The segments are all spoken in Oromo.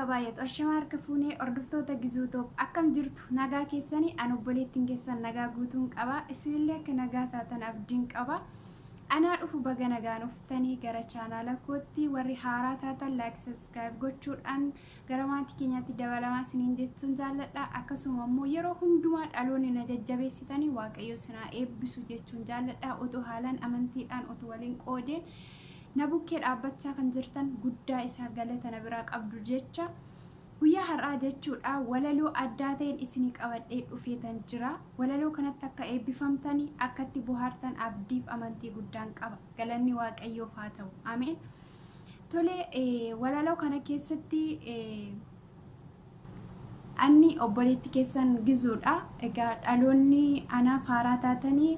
Isiniif haa baay'atu. Ashamaa harka fuunee hordoftoota Gizuu Toob akkam jirtu nagaa keessanii an obboleettiin keessan nagaa guutuun qaba. Isinillee akka nagaa taatan abdiin qaba. Anaa dhufu baga nagaan dhuftanii gara chaanaala kootti warri haaraa taatan like subscribe gochuudhaan gara maatii keenyaatti dabalamaa isiniin jechuun jaalladha. Akkasuma immoo yeroo hundumaa dhaloonni na jajjabeessitanii Waaqayyo isin haa eebbisu jechuun jaalladha. Otoo haalaan amantiidhaan otoo waliin qoodeen na bukkee dhaabbachaa kan jirtan guddaa isaa galata na biraa qabdu jecha guyyaa har'aa jechuudha walaloo addaa ta'een isinii qabadhee dhufeetan jira. Walaloo kanatti akka eebbifamtanii akka itti bohaartan abdiif amantii guddaan qaba. Galanni Waaqayyoof haa ta'u. Ameen. Tole walaloo kana keessatti Anni obboleetti keessan Gizuudha. Egaa dhaloonni anaaf haaraa taatanii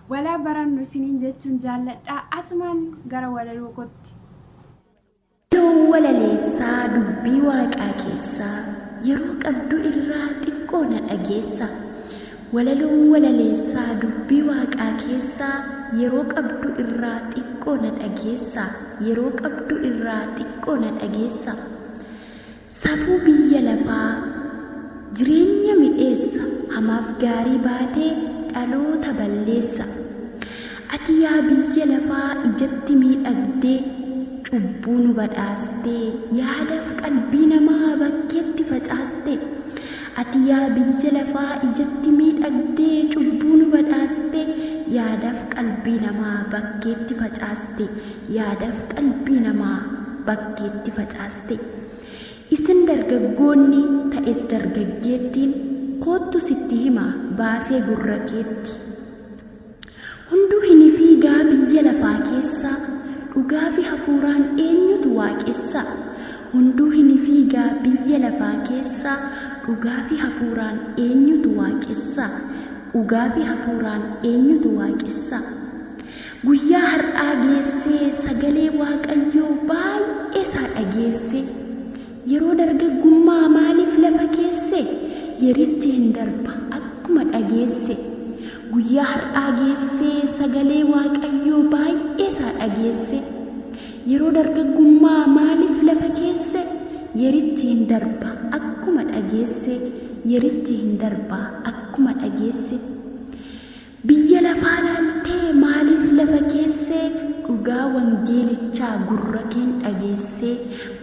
walaa barannu isiniin jechuun jaalladha. Asumaan gara walaloo kootti. Walaloo walaleessaa dubbii waaqaa keessaa yeroo qabdu irraa xiqqoo na dhageessa. Walaloo walaleessaa dubbii waaqaa keessaa yeroo qabdu irraa xiqqoo na dhageessa. Yeroo qabdu irraa xiqqoo na dhageessa. Safuu biyya lafaa Jireenya midheessa Hamaaf gaarii baatee Dhaloota balleessa. Ati yaa biyya lafaa Ijatti miidhagdee Cubbuu nu badhaastee Yaadaaf qalbii namaa Bakkeetti facaaste. Ati yaa biyya lafaa Ijatti miidhagdee Cubbuu nu badhaastee Yaadaaf qalbii namaa Bakkeetti facaaste Yaadaaf qalbii namaa Bakkeetti facaaste. Isin dargaggoonni ta'es dargaggeettiin koottu sitti hima baasee gurra keetti. Hunduu hin fiigaa biyya lafaa keessa dhugaafi hafuuraan eenyutu waaqessa? Hunduu hin fiigaa biyya lafaa keessa dhugaafi hafuuraan eenyutu waaqessa? Dhugaafi hafuuraan eenyutu waaqessa? Guyyaa har'aa geessee sagalee Waaqayyoo baay'ee isaa dhageesse. Yeroo dargaggummaa maaliif lafa keesse? Yerichi hin darba akkuma dhageesse. Guyyaa har'aa geessee sagalee Waaqayyoo baay'ee isaa dhageesse. Yeroo dargaggummaa maaliif lafa keesse? Yerichi hin darba akkuma dhageesse. Yerichi hin darba akkuma dhageesse. Biyya lafaa laaltee maaliif lafa keesse dhugaa wangeelichaa gurra keen dhageessee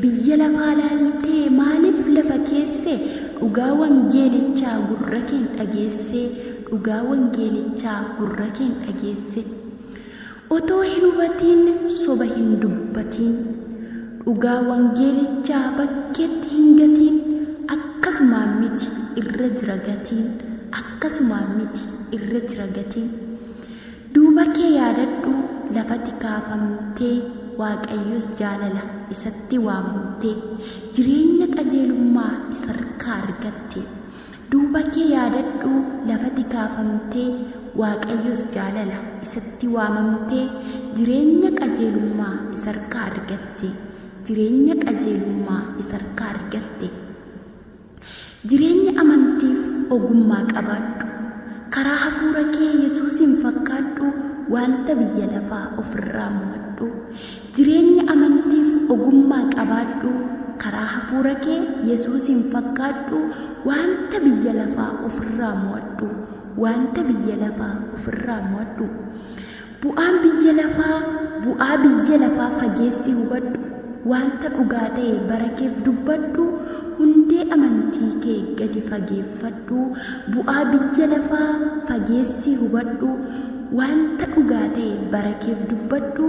Biyya lafaa laaltee maaliif lafa keesse dhugaa wangeelichaa gurra keen dhageessee dhugaa wangeelichaa gurra keen dhageesse Otoo hin hubatiin soba hin dubbatiin dhugaa wangeelichaa bakkeetti hin gatiin akkasumaan miti irra jira gatiin akkasumaan miti irra jira gatiin Duuba kee yaadadhu lafati kaafamtee Waaqayyos jaalala isatti waamamtee jireenya qajeelummaa isarkaa argatte Duuba kee yaadadhu lafati kaafamtee Waaqayyos jaalala isatti waamamtee jireenya qajeelummaa isarkaa argatte jireenya qajeelummaa isarkaa argatte. Jireenya amantiif ogummaa qabaadhu. Karaa hafuura kee Yesuusiin fakkaadhu wanta biyya lafaa ofirraa mo'adhu. Jireenya amantiif ogummaa qabaadhu. Karaa hafuura kee Yesuusiin fakkaadhu wanta biyya lafaa ofirraa mo'adhu. Wanta biyya lafaa ofirraa mo'adhu. Bu'aan biyya lafaa bu'aa biyya lafaa fageessii hubadhu. Wanta dhugaa ta'e bara keef dubbadhu. Hundee amantii kee gadi fageeffadhu. Bu'aa biyya lafaa fageessii hubadhu. Wanta dhugaa ta'e bara keef dubbadhu.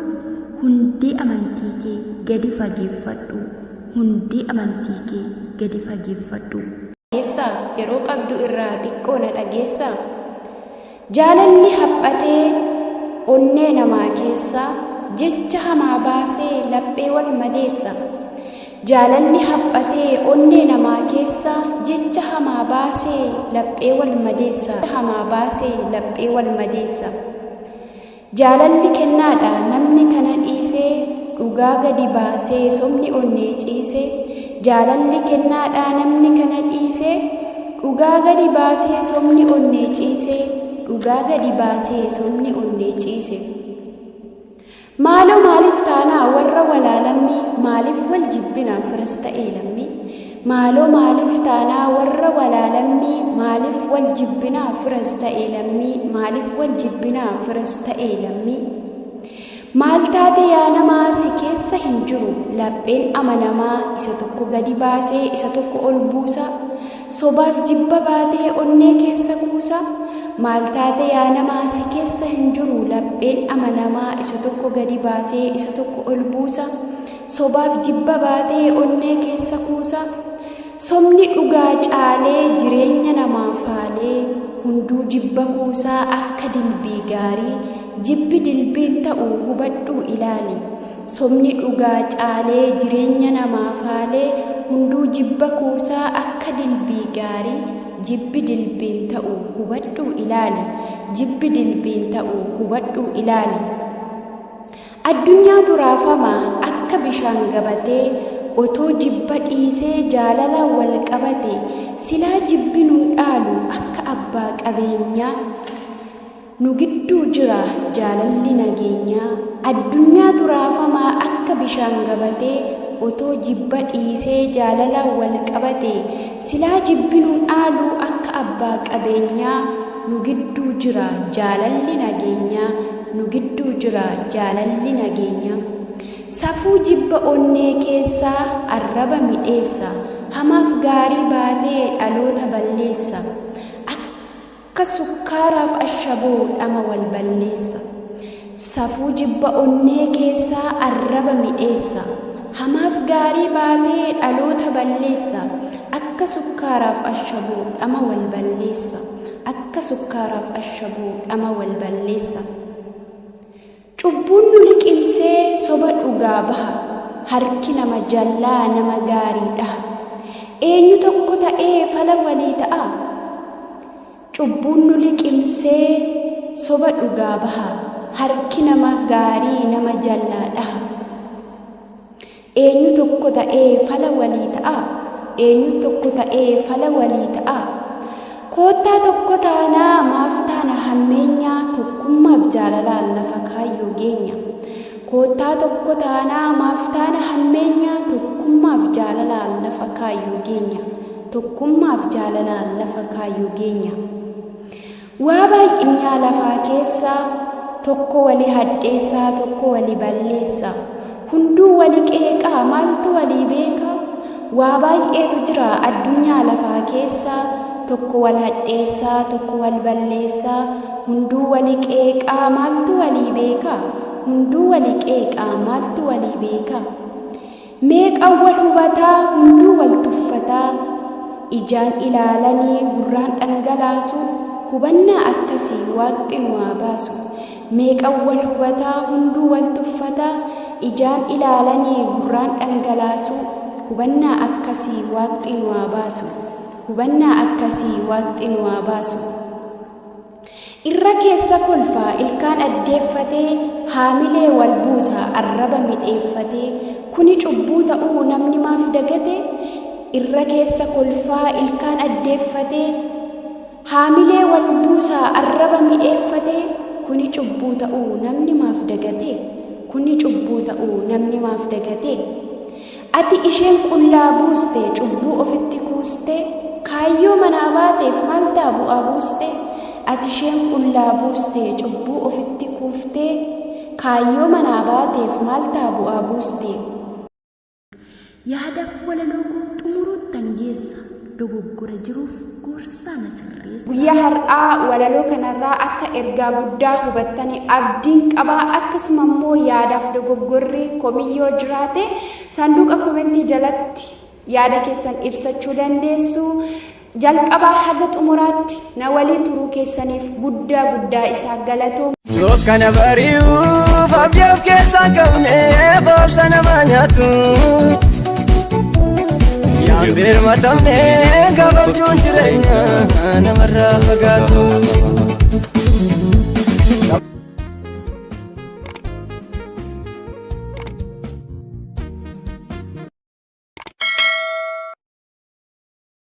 Hundee amantii kee gadi fageeffadhu. Hundee amantii kee gadi fageeffadhu. Dhageessaa? Yeroo qabdu irraa xiqqoo na dhageessaa? Jaalalli haphatee onnee namaa keessaa jecha hamaa baasee laphee wal madeessa. Jaalalli haphatee onnee namaa keessaa jecha hamaa baasee laphee wal madeessa. Hamaa baasee laphee wal madeessa. Jaalalli kennaadha namni kana dhiisee dhugaa gadi baasee sobni onnee ciise Jaalalli kennaadha namni kana dhiisee dhugaa gadi baasee sobni onnee ciise dhugaa gadi baasee sobni onnee ciise. Maaloo maaliif taanaa warra walaa lammii maaliif wal jibbina firas ta'ee lammii. Maaloo maaliif taanaa warra walaalammii maaliif wal jibbinaa firas ta'e lammii maaliif wal jibbinaa firas ta'e lammii. Maal taate yaa namaa si keessa hin jiru lapheen amanamaa isa tokko gadi baasee isa tokko ol buusa sobaaf jibba baatee onnee keessa kuusa. Maal taate yaa namaa si keessa hin jiru lapheen amanamaa isa tokko gadi baasee isa tokko ol buusa sobaaf jibba baatee onnee keessa kuusa. Sobni dhugaa caalee jireenya namaa faalee hunduu jibba kuusaa akka dilbii gaarii jibbi dilbiin ta'u hubadhuu ilaali. Sobni dhugaa caalee jireenya namaa faalee hunduu jibba kuusaa akka dilbii gaarii jibbi dilbiin ta'u hubadhuu ilaali. Jibbi dilbiin ta'u hubadhuu ilaali. Addunyaatu raafama akka bishaan gabatee otoo jibba dhiisee jaalalaan wal qabate silaa jibbi nun dhaalu akka abbaa qabeenyaa. Nu gidduu jira jaalalli nageenyaa. Addunyaatu raafamaa akka bishaan gabatee otoo jibba dhiisee jaalalaan wal qabate silaa jibbi nun dhaalu akka abbaa qabeenyaa. Nu gidduu jira jaalalli nageenyaa. Nu gidduu jira jaalalli nageenyaa. Safuu jibba onnee keessaa arraba midheessa. Hamaaf gaarii baatee dhaloota balleessa. Akka sukkaaraaf ashaboo dhama wal balleessa. Safuu jibba onnee keessaa arraba midheessa. Hamaaf gaarii baatee dhaloota balleessa. Akka sukkaaraaf ashaboo dhama wal balleessa. Akka sukkaaraaf ashaboo dhama wal balleessa. Cubbuun nu liqimsee soba dhugaa baha. Harki nama jallaa nama gaarii dhaha. Eenyu tokko ta'ee fala walii ta'a? Cubbuun nu liqimsee soba dhugaa baha. Harki nama gaarii nama jallaa dhaha. Eenyu tokko ta'ee fala walii ta'a? Eenyu tokko ta'ee fala walii ta'a? Koottaa tokko taanaa maaf taana hammeenyaa tokkummaaf jaalalaan lafa kaayyoo geenya. Koottaa tokko taanaa maaf taana hammeenyaa tokkummaaf jaalalaan lafa kaayyoo geenya. Tokkummaaf jaalalaan lafa kaayyoo geenya. Waa baay'inyaa lafaa keessaa tokko wali hadheessaa tokko wali balleessa. Hunduu wali qeeqaa maaltu walii beekaa? Waa baay'eetu jira addunyaa lafaa keessaa tokko wal hadheessaa tokko wal balleessaa. Hunduu wali qeeqaa maaltu walii beekaa? Hunduu wali qeeqaa maaltu walii beekaa? Meeqaan wal hubataa hunduu wal tuffataa ijaan ilaalanii gurraan dhangalaasu hubannaa akkasii waaqni nu haa baasu. Meeqaan wal hubataa hunduu wal tuffataa ijaan ilaalanii gurraan dhangalaasu hubannaa akkasii waaqni nu haa baasu. Hubannaa akkasii waaqni nu haa baasu. Irra keessa kolfaa ilkaan addeeffatee haamilee wal buusaa arraba midheeffatee kuni cubbuu ta'uu namni maaf dagate? Irra keessa kolfaa ilkaan addeeffatee haamilee wal buusaa arraba midheeffatee kuni cubbuu ta'uu namni maaf dagate? Kuni cubbuu ta'uu namni maaf dagate? Ati isheen qullaa buuste cubbuu ofitti kuuste kaayyoo manaa baateef maal ta'a bu'aa buuste? Ati isheen qullaa buuste cubbuu ofitti kuuftee kaayyoo manaa baateef maal ta'a bu'aa buuste? Yaadaaf walaloo koo xumuruuttan geessa. Dogoggora jiruuf gorsaa na sirreessa. Guyyaa har'aa walaloo kanarraa akka ergaa guddaa hubattanii abdiin qabaa akkasuma immoo yaadaaf dogoggorri komiyyoo jiraate saanduqa komentii jalatti yaada keessan ibsachuu dandeessu. Jalqabaa haga xumuraatti na walii turuu keessaniif guddaa guddaa isaa galatooma. Dukkana bari'uuf abdii of keessaa qabne boobsa nama nyaatu. Yaan birmatamne gabaabjuun jireenya namarraa fagaatu.